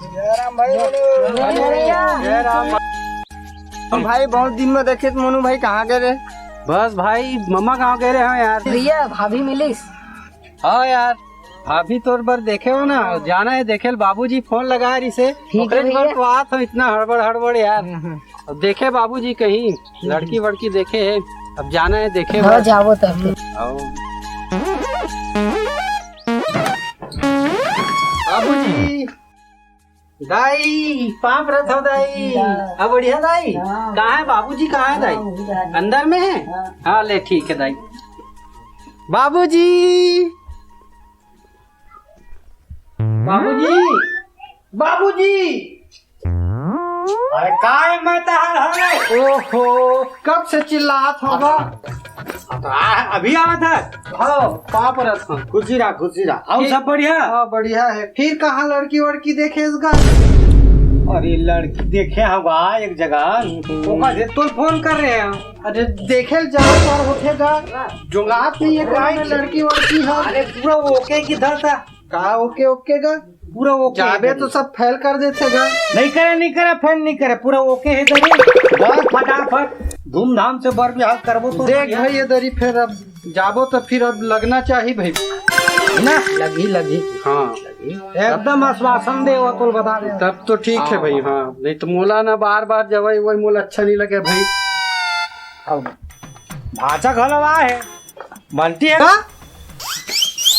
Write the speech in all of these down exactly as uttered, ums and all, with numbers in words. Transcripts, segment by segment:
जय राम भाई। जय राम। भाई, बहुत दिन में देखे तो मोनू भाई, कहाँ गए रे? बस भाई, ममा गाँव गए रहे हैं यार। भैया, भाभी मिलिस? हाँ यार, भाभी तोर बर देखे हो ना, जाना है देखे ल, बाबूजी फोन लगा रही से। ठीक है ओकरे बर भैया। तो आत हो इतना हड़बड़ हड़बड़ यार। हाँ, हाँ। अब देखे बाबूजी कहीं लड़की वड़की देखे है, अब जाना है देखे हाँ, बर। जाबो तब तो। आओ। बाबूजी। दाई, पाँव परत हो दाई। हाँ। अब बढ़िया दाई। हाँ। कहाँ है बाबूजी, कहाँ है दाई? हाँ, उधर है। अंदर में है? हाँ। हाँ, ले ठीक है दाई। बाबूजी, बाबूजी, बाबूजी। अरे का है मैं तहार हरे? ओहो, कब से चिल्लात होगा? अब तो आ, अभी आवत है। हाँ, पाँव परत हूँ। खुशी रहा, खुशी रहा। और ठीक। सब बढ़िया? हाँ, बढ़िया है। फिर कहाँ लड़की वड़की देखे इसका? अरे लड़की देखे हवा एक जगह, ओकर से तोल फोन कर रहे हैं। अरे देखे ल जाओ यार, होखेगा। जोगात नहीं है, कहाँ में लड़की वड़की है? अरे पूरा ओके की धर था। का ओके ओके का? पूरा ओके जाबे है तो सब फेल कर देथे गा। नहीं करे, नहीं करे, फेल नहीं करे, पूरा ओके है इधर ही। बस फटाफट धूमधाम से बर बिहाव करबो तो देख बढ़िया। भाई, इधर ही फिर अब जाबो तो फिर अब लगना चाहिए भाई। ना, लगी, लगी। हाँ। एकदम आश्वासन दे वो तो बता दे। तब तो ठीक है हाँ। भाई, हाँ। नहीं तो मोला ना बार बार जवाई वही मोला अच्छा नहीं लगे भाई। अब भाचा घलो आए है। बंटी है? का?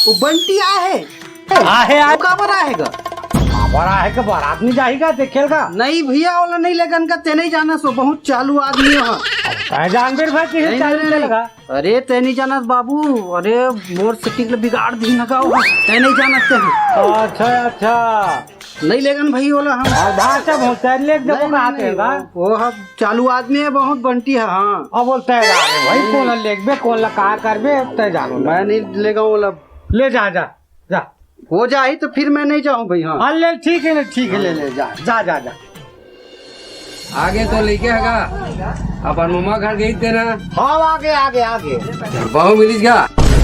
वो बंटी आए है? आए है, आए। वो काबर आए है गा? काबर आए है के बारात में जाही गा, देखेल गा। नहीं भैया, ओला नहीं लेगन का, ते नहीं जाना सो, बहुत चालू आदमी है। तै जानबे भाई, किसे नहीं, चालू नहीं, नहीं। चलेगा? अरे, ते नहीं जानत बाबू, अरे, मोर सेटिंग ले बिगाड़ दी ना गा, ते नहीं जानत ते हैं। अच्छा, अच्छा। नहीं लेगन भाई ओला हम। और भाषा बहुत है, लेग देखो नहीं, कहाँ नहीं, पे है, वो, वो हम चालू आदमी है, बहुत बंटी है, हाँ। अब बोलते हैं, "अरे भाई, कौन ला लेगबे, कौन ला का करबे, तय जानो।" मैं नहीं लेगा ओला। ले जा, जा, जा। हो जाही तो फिर मैं नहीं जाऊँ भाई, हाँ। हाँ, ले, ठीक है ना, ठीक है, ले, ले, जा, जा, जा, जा। आगे तो लेके आगा, अपन ममा घर गई थे ना। हाँ, आगे, आगे, आगे। बहू मिलिस गा?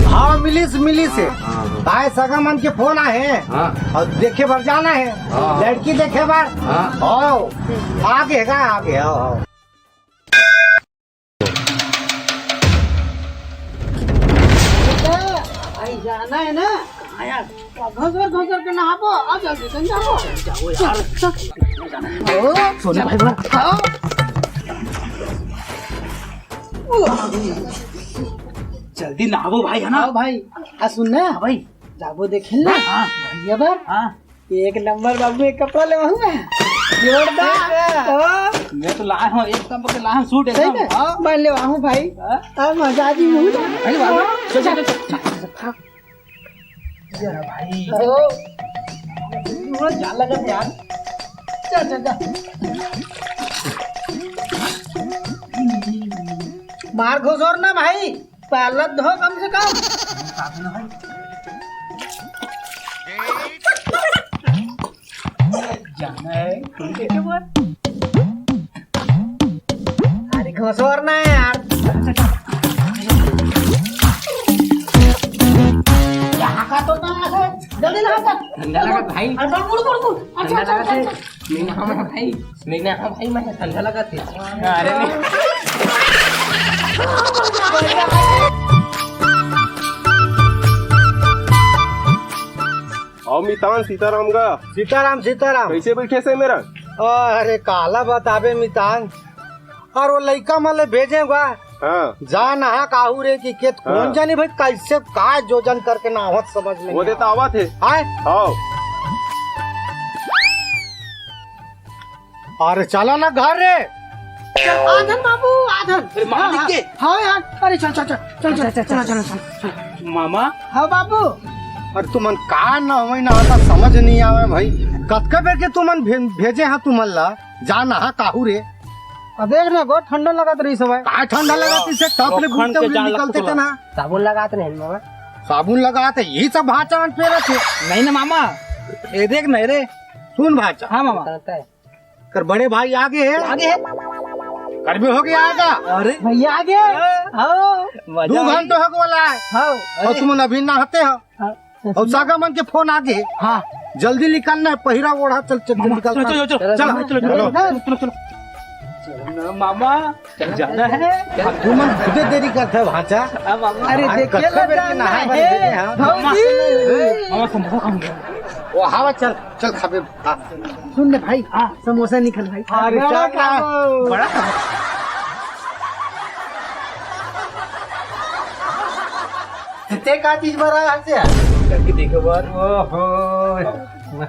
हाँ, मिलिस, मिलिस है। हाँ, हाँ। भाई सगा मन के फोन आए हैं। हाँ। और देखे बर जाना है। हाँ। लड़की देखे बर। हाँ। आओ, आगे गा, आगे, आओ, आओ। भाई जाना है ना? कहाँ यार? घसर घसर के नहाबो, आ जल्दी से जाओ। जाओ यार। चल, चल। ओ, सोना भाई बा। आओ। जल्दी नहाबो भाई, है ना? आओ भाई, आ सुन ना। हाँ भाई। जाबो देखे ना। हाँ। भैया बा। हाँ। एक नंबर बाबू, एक कपड़ा लेवाहूँ मैं। जोरदार। अच्छा। हाँ। मैं तो लाया हूँ, एक नंबर के लाया हूँ सूट सही एकदम। में? हाँ। मैं लेवाहूँ भाई। हाँ। अब मजा आ जी मुँह। अरे बाबू, चल, चल, चल, चल, चल। हाँ। जरा भाई। हाँ। थोड़ा जान लगा यार। चल, चल, चल। मार घुसोर ना भाई। पालत धो कम से कम। जाना है, ठीक है, बोल। अरे, घोसोर ना है यार। यहाँ का तो ना है। जल्दी ला कर। ठंडा लगा भाई। अरे, मुड़, मुड़, मुड़। अच्छा, ठंडा अच्छा, लगा अच्छा, थे। अच्छा। नहीं ना, हाँ भाई, नहीं ना, हाँ भाई, मैं ठंडा लगा थे। अरे नहीं। आओ मितान, सीताराम गा। सीताराम, सीताराम। कैसे बैठे से मेरा? अरे काला बताबे मितान, और वो लइका मन ले भेजे हुआ। हाँ। जा नहा काहू रे कि केत कौन हाँ। जानी भाई कैसे का जोजन करके नहावत समझ में वो नहीं देता आवत है। आए? हाँ। अरे चला ना घर रे। आधन बाबू, आधन। अरे मालिक हाँ, के? हाँ यार, अरे चल, चल, चल, चल, चल, चल, चल, चल, चल, चल। मामा। हाँ बाबू। अरे तुमन का ना होई ना होता समझ नहीं आवे भाई। कतका बेर के तुमन भे-, भेजे हा तुमन ला, जा नहा काहू रे। अब देख ना गो ठंडा लगत रही सब। का ठंडा लगत इसे टप ले मक्खन घूमते के हुए जान निकलते लगत थे ना। साबुन लगात नहीं मामा। साबुन लगात है, यही सब भाचा मन पेरा थे। नहीं ना मामा, ये देख नहीं रे। सुन भाचा। हाँ मामा। कर बड़े भाई आगे है। आगे है। कर भी हो गया आगा। अरे भैया आगे। हाँ। दो घंटे हो गया है। हाँ। और तुम अभी नहाते हो। हाँ। और सागा मन के फोन आगे है। हाँ। जल्दी निकल ना, पहिरा ओढ़ा, चल, चल, चल, मामा, निकल, चलो, चल। चलो, चलो, चलो, मामा, चलो, चलो, चलो, चलो, चलो। चलो ना, मामा, जाना है। तुमन खुदे देरी करत हव, भांचा। अब मामा, अरे, आज देखे कतका ला बेर के जाना नहाए बर है, देखे, हाँ। भौजी। मामा, समोसा खाऊंगा। ओ, हवा, चल, चल, खाबे, हाँ। सुन ना भाई, हाँ। समोसा निकल भाई। अरे, बड़ा चल ना। खाबो। बड़ा खाबो। ते का चीज बर आए हस? लड़की देखे बर। ओहो,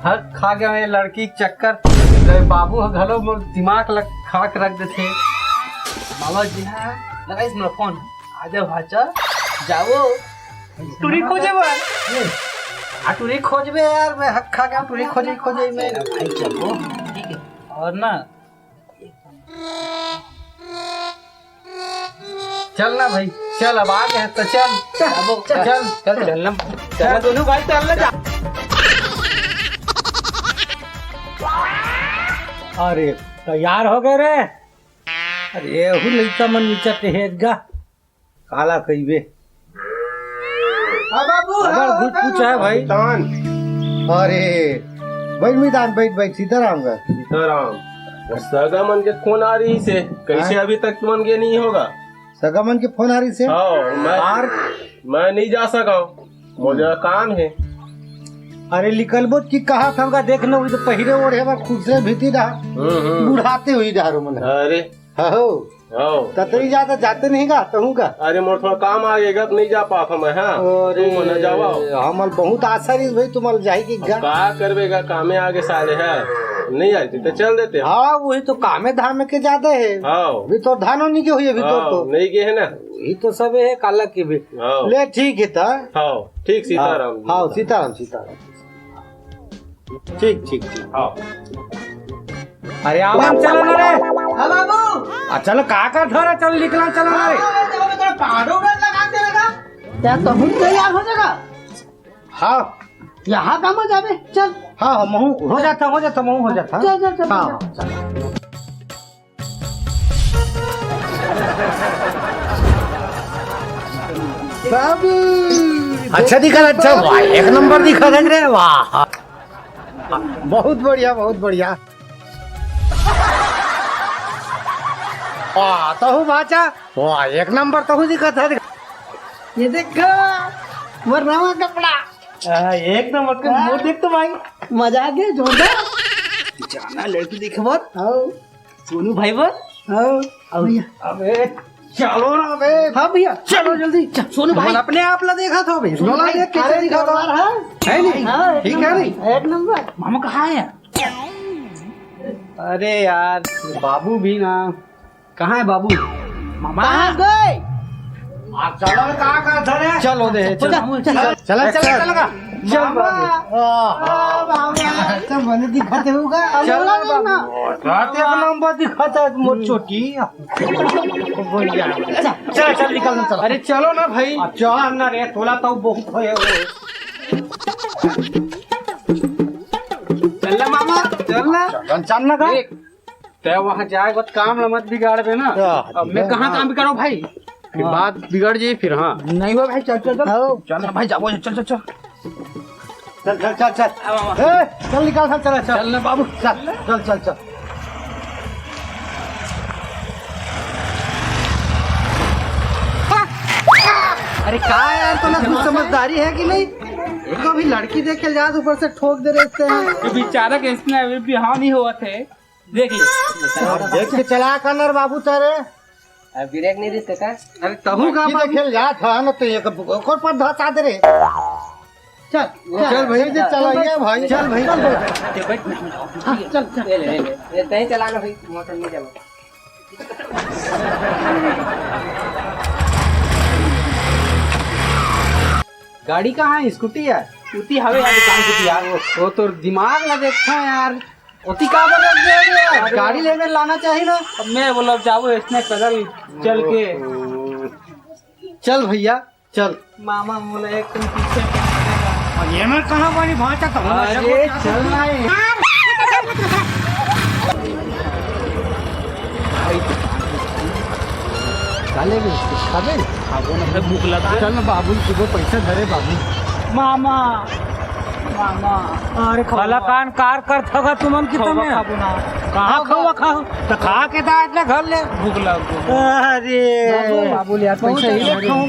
हक खा गया मैं लड़की के चक्कर। तेरे बाबू ह घलो मोर दिमाग ल खा के रख देथे। मामा जी, हाँ, लगाइस मोला फोन। आजा भांचा, जाओ। टूरी खोजे बर। हाँ, टूरी खोजबे यार, मैं हक खा गया, टूरी खोजे, खोजे मैं। भाई चलो, ठीक है। और ना, चल ना भाई, चल, अब आ गए तो चल। चल, अब चल, चल। चल, चल ना, चल ना दोनों भाई, चल ना जा। अरे, तैयार हो गए रे। अरे, एहू लइका मन नीचा टेहेत गा। काला कहिबे? हाँ बाबू, अगर हाँ, कुछ हाँ, पूछा है हाँ। भाई। तान। अरे, बैठ मितान, बैठ, बैठ, सीताराम का। सीताराम। वो सगा मन के फोन आ रही से, कैसे हाँ? अभी तक तुमन के नहीं होगा? सगा मन के फोन आ रही से? हाँ, मैं, यार। मैं नहीं जा सका हूँ, मुझे काम है। अरे, निकलबो की कहा था, देख ना, वो तो पहिरे ओढ़े बा, खुद से भीती रहा। हम्म, हम्म। बुढ़ाते हुई डारो मन। अरे। हो। हो। ततरी जाता, जाते नहीं गा, तहूँ का? अरे, मोर थोड़ा काम आ गए गा, तो नहीं जा पाता मैं, हाँ। अरे, तू मना जावा। हमल बहुत आशा रही भाई, तुम्हारे जाए की अब गा। का करबे गा, कामे आगे साले है, नहीं आती तो चल देते। हाँ, वही तो कामे धामे के ज्यादा है। हाँ। अभी तो धानो नहीं के हुई, अभी तो, हाँ, तो। नहीं गए है ना। वही तो सब है, काला के भी। हाँ। ले, ठीक है ता। हाँ, ठीक, सीताराम। हाँ, हाँ, सीताराम, सीताराम। ठीक, ठीक, ठीक। हाँ। अरे, आवा, चलो ना रे। हाँ, बाबू। आ, चलो, का कर धरा, चलो, निकला, चलो ना रे। हाँ, देखो, मैं थोड़ा powder उडर लगा के रखा। क्या तहूँ तैयार हो जाएगा? हाँ। यहाँ का मजा बे, चल। हाँ, हाँ, महू हो जाता, हो जाता, महू हो जाता। चल, चल, चल, हाँ, चल। हाँ, चल। बाबू। अच्छा दिखा, अच्छा, वाह, एक नंबर दिखा था रे, वाह। बहुत बढ़िया, बहुत बढ़िया। वाह, तहू भांचा, वाह, एक नंबर तहू दिखा था। ये देखो, मोर नवा कपड़ा। आ, एक नंबर के हाँ। मोर देख तो भाई। मजा आ गया, जोरदार। जाना लड़की देखबो। हाँ। सोनू भाई बर? हाँ, अब भैया। अबे, चलो ना बे। हाँ भैया, चलो जल्दी। चल, सोनू भाई। अपने आप ला देखा था भाई। सोनू भाई, देख कैसे अरे दिखा था। जोरदार है। है नहीं? हाँ, एक ठीक है नंबर, नहीं? एक नंबर। मामा कहाँ है? अरे यार, बाबू भी ना। कहाँ है बाबू? मामा। कहाँ गए? आप चलो ना, कहाँ, कहाँ धरे? चलो दे, चलो। चल, चल, चल, चल, चल, चल। चल, मामा। बाबू। आह। आह, मामा। तो मने दिखाते होगा। चल, चलो ना, बाबू। मामा। रात एक नंबर दिखाता है, मोर चोटी। बढ़िया। चल, चल, चल, निकल ना, चल। अरे, चलो ना भाई। आ, चल ना रे, तोला तो बहुत होए हो। चल ना, मामा, चल ना। चल, चल ना का? देख, तै वहाँ जाए के बाद काम ला मत बिगाड़बे ना। हाँ, अब मैं कहाँ हाँ। काम बिगाड़ो भाई? फिर हाँ। बात बिगड़ जाई फिर, हाँ। नहीं हो भाई, चल, चल, चल। आओ। चल ना भाई, जाओ, चल, चल, चल। चल, चल, चल, चल। आओ, आओ। ए, चल निकाल, चल, चल, चल। चल ना बाबू। चल, चल, चल, चल। अरे का यार, तो ना कुछ समझदारी है कि नहीं? एक तो अभी लड़की देख के जा, ऊपर से ठोक दे रहे हैं। ये बेचारा के इसने अभी बिहाव नहीं हुआ थे। देख ले। अब देख के चला कनर बाबू तारे। अब ब्रेक नहीं देते का? अरे तहू का बाकी बाबू? देखे ले जात ह न, तो एक ओकर पर धसा दे रे। चल, चल भाई, चल, चलाइए भाई। चल भाई। चल भाई। हाँ, चल, चल। ले ले, ले ले। ये तहीं चला ना भाई, मोटर नहीं चला। गाड़ी कहाँ है? स्कूटी है? स्कूटी हवे यार, दुकान स्कूटी यार। वो, वो तो दिमाग ना देखता है यार। ओती का बोल रहे हो यार? गाड़ी लेने लाना चाहिए ना। अब मैं बोला, जाओ इसने पैदल चल के। चल भैया, चल। मामा बोला, एक तुम पीछे। और ये मैं कहाँ वाली भाषा कहूँ? अरे, चल ना है। काले भी, खाबे? खाबो ना, भूख लगा। चल ना बाबू, सुबह पैसा धरे बाबू। मामा। अरे, कलाकार कार कर थका तुमन की। कहाँ खवा खाओ? तो खा के दा इतना घर ले। भूख लग गई। अरे। बाबू, बाबू ले यार, पैसा ही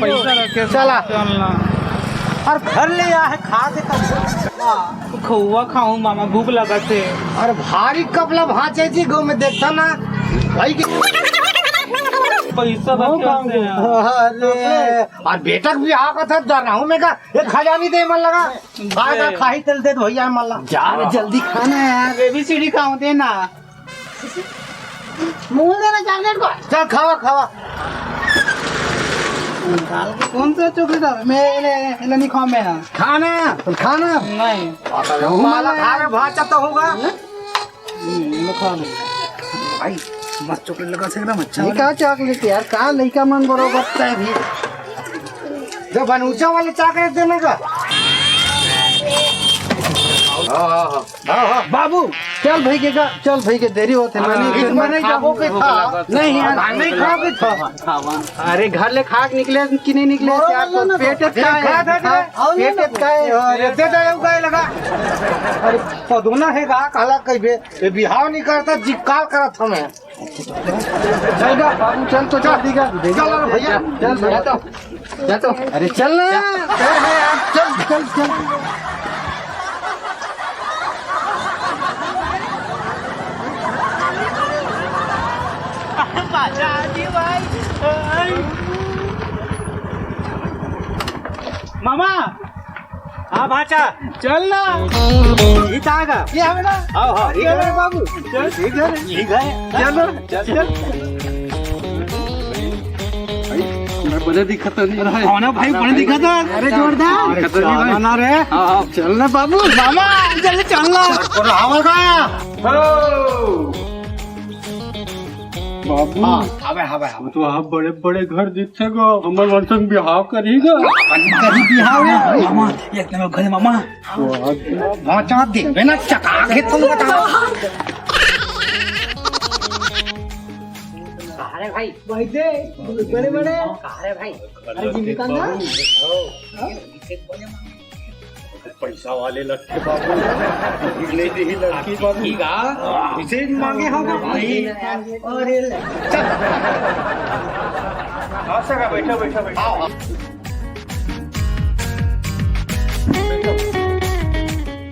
पैसा रखे। चला। चलना। और घर ले आ है, खा के तब। खौवा खाऊं मामा, भूख लगत हे। अरे भारी कपला भांचे जी, गौ में देखता ना। भाई के पैसा रखे। अरे, और बेटा भी आगत है, डर रहा हूँ मैं का, ये खजानी दे मन लगा। खाए का खाही तेल दे भैया मन लगा। जा रे, जल्दी खाना यार। एबीसीडी खाऊं दे ना। मुंह दे ना चॉकलेट को। चल खावा, खावा। कौन सा चॉकलेट है? मैं ले, ले, ले नहीं खाऊं मैं। खाना, खाना। नहीं। माला खा रे, भाचा तो होगा। हम्म, मैं खा लूं। भाई, मस्त चॉकलेट लगा से एकदम अच्छा। ये का चॉकलेट यार, का लइका मन बरोबर तय भी। जो बनूचा वाले चॉकलेट देने का। हाँ, हाँ, हाँ। हाँ, हाँ। बाबू, चल भाई के का, चल भाई के देरी होते, मैं नहीं, मैं नहीं खाबो के था। नहीं यार, नहीं खाबो के था। अरे घर ले खा के निकले कि नहीं निकले यार, तो पेट का है, पेट का है। अरे दे दे, का लगा। अरे पदुना है का, काला कहिबे। ये बिहाव नहीं करता, जिक्काल करत हमें। चल गा बाबू, चल तो, चल दी गा। चल रे भैया। चल भैया तो। जा तो। अरे चल ना। चल, चल, चल। मामा। हाँ भाचा। चल ना। ये कहाँ का? ये हमें ना। आओ, हाँ, ये घर है बाबू। चल। ये घर है। ये घर है। चल ना। चल, चल। भाई, मैं बड़े दिखत नहीं। अरे, कौन है भाई, बड़े दिखत है? अरे, जोरदार। दिखत नहीं भाई। ना रे। हाँ, हाँ। चल ना बाबू। मामा, जल्दी चल ना। और आवेगा। हो। बाबू। हाँ, हवे, हवे, हवे। तो आप बड़े-बड़े घर दिखथे गा, हमर मन संग बिहाव करही गा। अपन कहीं बिहाव है? मामा, एक नंबर घर है मामा। बाँचा देबे ना, चका के तुम बताओ। कहाँ रे भाई? भाई दे, बड़े-बड़े। कहाँ रे भाई? अरे, जिंदगी का ना? हाँ? पैसा वाले लड़के बाबू, नहीं दे लड़की बाबू। ठीक आ? इसे मांगे होगा भाई। अरे ले। चल। हाँ, सगा, बैठो, बैठो, बैठो। आओ, आओ। बैठो।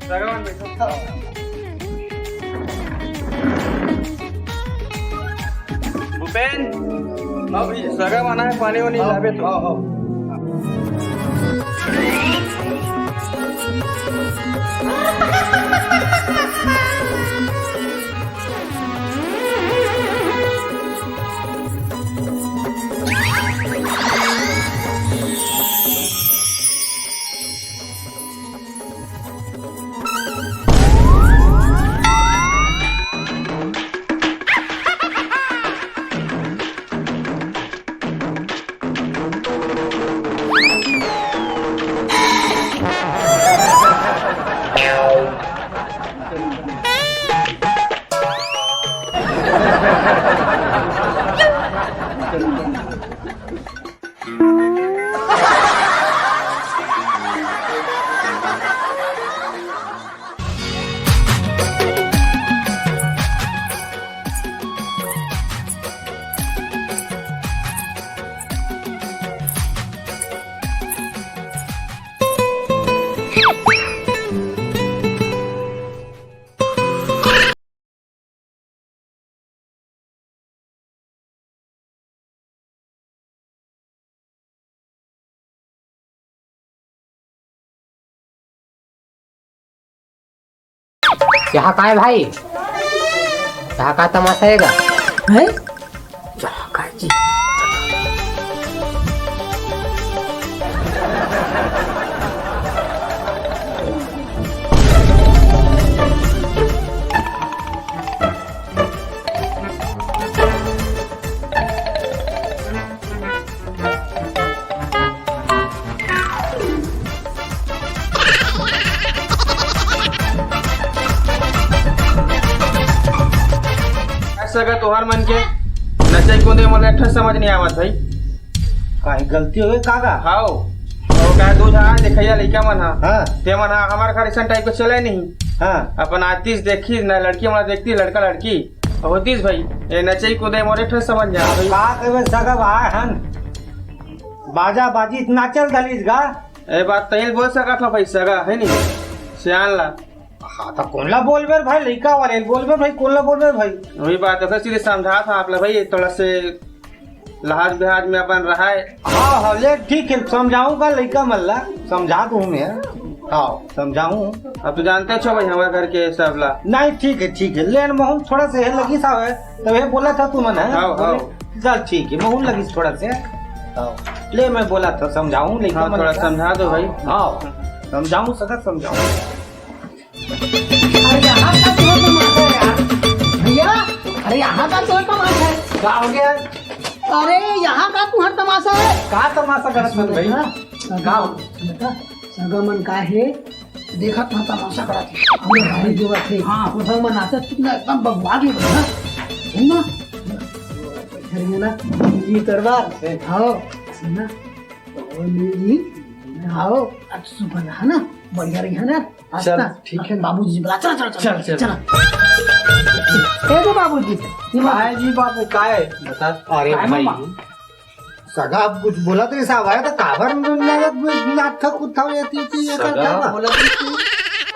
सगा, बैठो। भूपेन, अब ये सगा मना है, पानी वानी लावे तो। हाँ, हाँ। यहाँ काय भाई? यहाँ का तमाशा है गा? हैं? यहाँ काय जी? ऐसा का तोहर मन के नचई कूदे मोला एक ठो समझ नहीं आवत भाई। काहे गलती हो गई काका? हाओ। वो का दू झा देखइया लइका मन ह। हाँ। ते मन ह हमर घर अइसन type के चले नहीं। हाँ। अपन आतिस देखिस ना, लड़की मन देखतिस, लड़का लड़की होतिस भाई, ये नचई कुदई मोरे ठन समझ जा भाई। का कहिबे सगा भाई हन, बाजा बाजी नाचल धलिस गा। ए बात तही ल बोल सकत हो भाई, सगा हे नहीं, सियान ला। हाँ, त कोन ला बोलबे भाई, लइका वाले ल बोलबे भाई, कोन ला बोलबे भाई? वही बात है, सीधे समझात हँव आप ला भाई, थोड़ा से लहाज बिहाज में अपन रहाय। हाँ, हाँ, ले ठीक है, समझाहूँ गा लइका मन ला, समझा दूँ मैं। हाँ, समझाहूँ। अब तो जानते हो भाई हमर घर के सब ला। नहीं, ठीक है, ठीक है, लेन महूँ थोड़ा से हे लगिस हवे, तब हे बोलत हँव तुमन ह। हाँ, हाँ। चल ठीक है, महूँ लगिस थोड़ा से। हाँ, ले मैं बोलत हँव, समझाहूँ लइका हाँ, मन थोड़ा ला। समझा दो भाई। हाँ, समझाहूँ सगा, समझाहूँ। अरे यहाँ का तुम्हारा तमाशा है यार? भैया, अरे यहाँ का तुम्हारा तमाशा है? का हो गया? अरे यहाँ का तुम्हारा तमाशा है? का तमाशा करत हन भाई? हाँ, का हो? बता, सगा मन का हे? देखत हँव तमाशा करत हे। हमरे भाई जो बात है, हाँ। वो सब मन आते कितना एकदम बबुआ के बना। सुन ना, घर में ना, ये करवा। हाँ, सुन ना, तो वो ले जी, आओ, अब सुबह है ना, बढ़िया रही है ना? चल, ठीक है। बाबूजी बुला, चल, चल, चल, चल, चल। चल। ए दे बाबूजी, ये बात काय जी बाबू, काय? बता। अरे काय भाई, मामा? सगा अब कुछ बोलत रहिस हवे, त काबर नाटक कुत्था ये ती, ती, ये सगा करता बा? बोलत रहिस तू?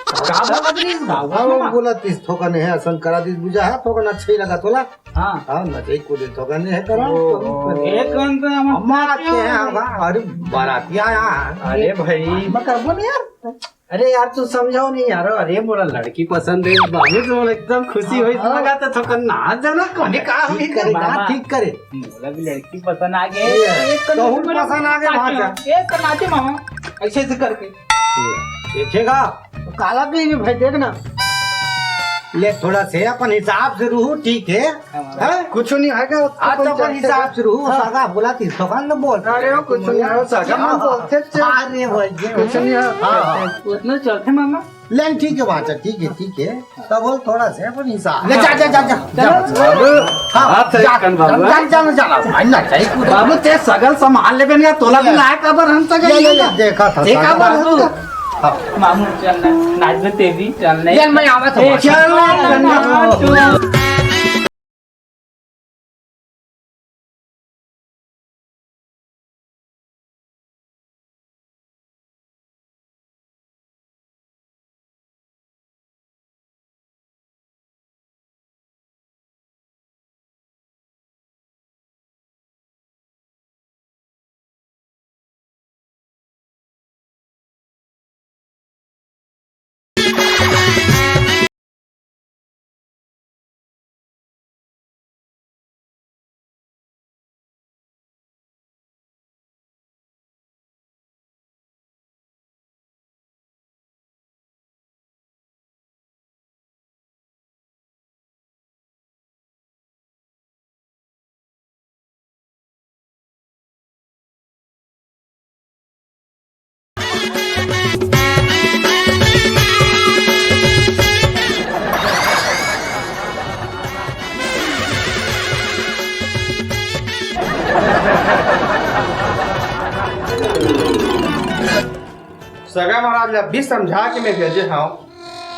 का बोलत रहिस? सगा वो बोलत रहिस, थोकन हे, असन करा दिस बुझा है, थोकन अच्छा ही लगा तोला। हाँ। हाँ, नचई कुदई थोकन हे करा। ओ, ओ। एक घंटा हम अम्मा आते हैं, हाँ, अरे, बाराती आया है। अरे भाई। मैं करबो नहीं यार। अरे यार, तू समझाओ नहीं यार। अरे, मोला लड़की पसंद है, बाबू तो एकदम खुशी हुई। हाँ। लगा तो थोकन ना जाना, कोने का ठीक करे, मामा। ठीक करे। मोला भी लड़की पसंद आ गई। ए, एक कहूँ पसंद आ गए, वहाँ जा। एक नाचे मामा, ऐसे ऐसे करके। देखेगा? तो काला कहीं भी भाई, देख ना। ले, थोड़ा से अपन हिसाब से रहू, ठीक है? हाँ, हैं? कुछ नहीं होगा, आज तो अपन हिसाब से रहू, हाँ। सगा बोला थी, सगा न बोल। अरे, वो कुछ नहीं है, सगा मन बोलते थे। अरे भाई, कुछ नहीं है। हाँ, हाँ। उतना चलते मामा। ले, ठीक है, बात है, ठीक है, ठीक है। तो बोल, थोड़ा से अपन हिसाब। ले, जा, जा, जा, जा। जा, बाबू, हाँ, हाथ से जा, कन बाबू, जा, जा, जा, जा, भाई, ना चाहिए कुछ। बाबू, ते सगल संभाल लेबे ना, तोला भी ले। लायक अबर हम सगल ले, ले, ले। देखा था, देखा सगल। बाबू। हाँ। मामू चल ना, नाच में तेजी चल नहीं। यार, मैं आवा था ए, बाहर। चल ना, चल ना, तू। सगा महाराज ला भी समझा के मैं भेजे हव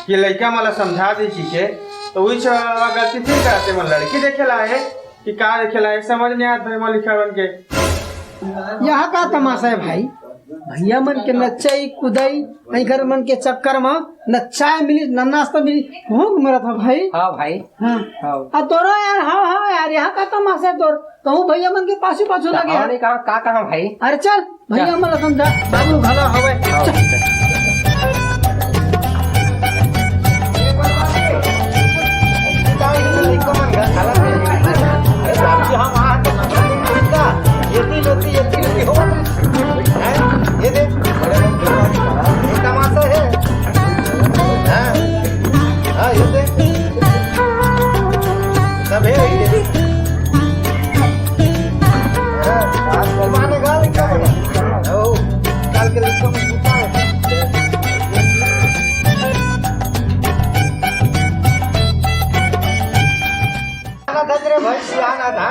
कि लइका मन ला समझा दे कहिके, तो उही चला गलती फिर करते मन लड़की देखे ला हे कि का देखे ला हे, समझ नहीं आत भाई मन लिखा बन के। यहाँ का तमाशा है भाई? भैया मन के नचई कुदई, अई घर मन के चक्कर म न चाय मिली, न नाश्ता मिली, भूख मरत ह भाई। हाँ भाई। हाँ। हाँ। आ तोरो यार, हाँ, हाँ यार, यहाँ का तमाशा है तोर? कहूँ भैया मन के पाछू पाछू लगे और है। नहीं कहा, का कहा भाई? अरे चल, भैया क्या? मन ला समझा, बाबू घला हवे। हाँ। चल। ये तमाशा है। हाँ, हाँ, ये देख। सब है ये। हाँ, आज मानेगा क्या? ओ, काल के लिखो में पूछा है। आना था तेरे भाई, आना था।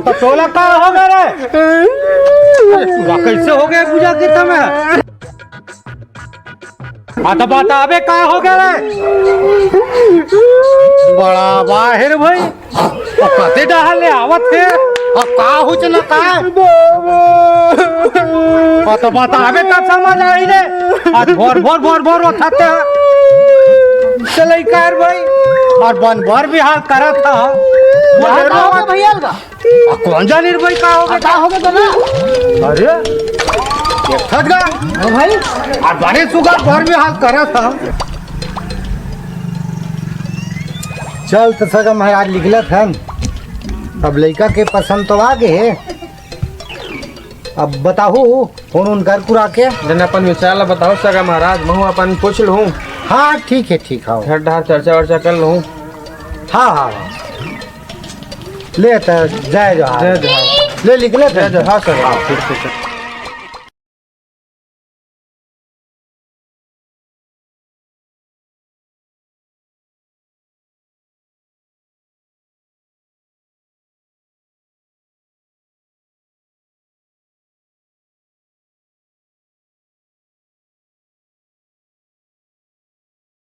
तो तोला का हो गया रे? अरे, पूरा कैसे हो गया पूजा के समय? हाँ, तो बता अबे, का हो गया रे? बड़ा बाहिर भाई, ओ कते डहर ले आवत हे? अब का हो जना का? हाँ, तो बता अबे, तब समझ आई रे। आज भोर भोर भोर भोर उठाते हैं। चले कर भाई, और बन भर भी हाल करत था। बोले का हो रो गया भैया का? आ, कौन जानी रे भाई, का हो गया? का हो गया तो ना? अरे, देखत गा। हाँ भाई। आ, बड़े सुगर घर में हाल करा था। चल, तो सगा महाराज निकलत हन। अब लइका के पसंद तो आ गए हे। अब बताहू, फोन उन कर कुरा के। जन अपन विचार ला बताओ सगा महाराज, महू अपन पूछ लूँ। हाँ, ठीक है, ठीक है। घर डहार चर्चा वर्चा कर लूँ। हाँ, हाँ, हाँ। ले त, जय जोहार। जय जोहार। ले, निकले जय जोहार सर। हाँ, ठीक, ठीक, ठीक।